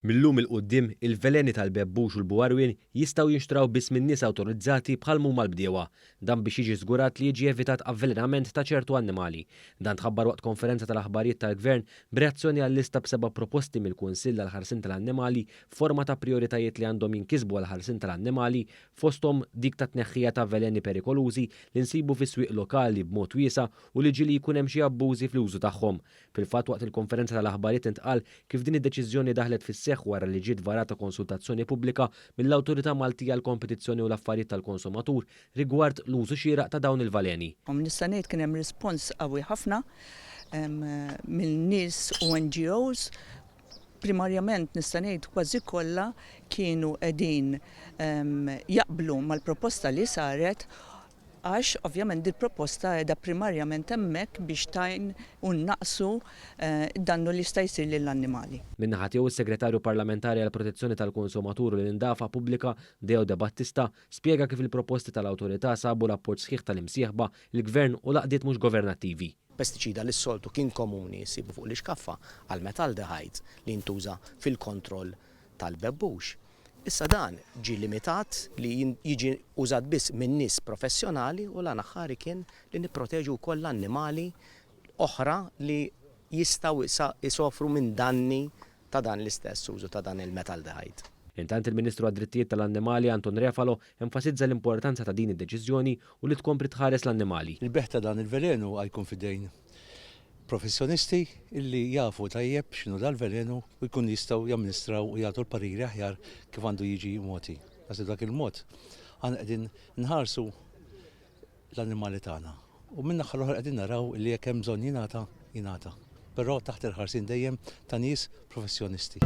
Mil-lum 'il quddiem, il-veleni tal-bebbux u l-bugħarwien jistgħu jinxtraw biss minn nies awtorizzati bħal m'huma l-bdiewa. Dan biex jiġi żgurat li jiġi evitat avvelenament ta' ċertu annimali. Dan tħabbar waqt konferenza tal-aħbarijiet tal-Gvern b'reazzjoni għal-lista b'seba' proposti mill-Kunsill għall-Ħarsien tal-Annimali f'forma ta' prijoritajiet li għandhom jinkisbu għall-ħarsien tal-annimali fosthom dik tat-tneħħija ta' veleni perikolużi li nsibu fis-swieq lokali b'mod wiesa' u li ġieli jkun hemm xi abbużi fl-użu tagħhom. Fil-fatt waqt il-konferenza tal-aħbarijiet intqal kif din id-deċiżjoni daħlet fis-seħħ wara li ġiet varata konsultazzjoni pubblika mill-Awtorità Maltija għall-Kompetizzjoni u l-Affarijiet tal-Konsumatur rigward l-użu xieraq ta' dawn il-valeni. Nista' ngħid kien hemm rispons qawwi ħafna minn nies u NGOs. Primarjament nista' ngħid kważi kollha kienu qegħdin jaqblu mal-proposta li saret għax ovvjament dil-proposta qiegħda primarjament hemmhekk biex tgħin u nnaqqsu d-dannu li jista' jsir lill-annimali. Min-naħa tiegħu s-Segretarju Parlamentari għall-Protezzjoni tal-Konsumatur u l-Indafa Pubblika, Deo Debattista, spjega kif il-proposti tal-Awtorità sabu l-appoġġ sħiħ tal-imsieħba, il-Gvern u l-għaqdiet mhux governattivi. Pestiċida li s-soltu kien komuni ssibu fuq l-ixkaffa għall-metaldehyde li jintuża fil-kontroll tal-bebbux. Issa dan ġie limitat li jiġi użat biss minn nies professjonali u l-għan aħħari kien li nipproteġu wkoll l-annimali oħra li jistgħu jsofru minn danni ta' dan l-istess użu ta' dan il-metaldehyde. Intant il-Ministru għad-Drittijiet tal-Annimali Anton Refalo enfasizza l-importanza ta' din id-deċiżjoni u li tkompli tħares l-annimali. Il-bejgħ ta' dan il-velenu għa jkun f'idejn professjonisti illi jafu tajjeb x'inhu dal-velenu u jkunu jistgħu jamministraw u jagħtu l-pariri aħjar kif għandu jiġi mogħti. Naħseb dak il-mod aħna qegħdin nħarsu l-annimali tagħna. U min-naħa l-oħra qegħdin naraw li jekk hemm bżonn jingħata, jingħata. Però taħt il-ħarsien dejjem ta' nies professjonisti.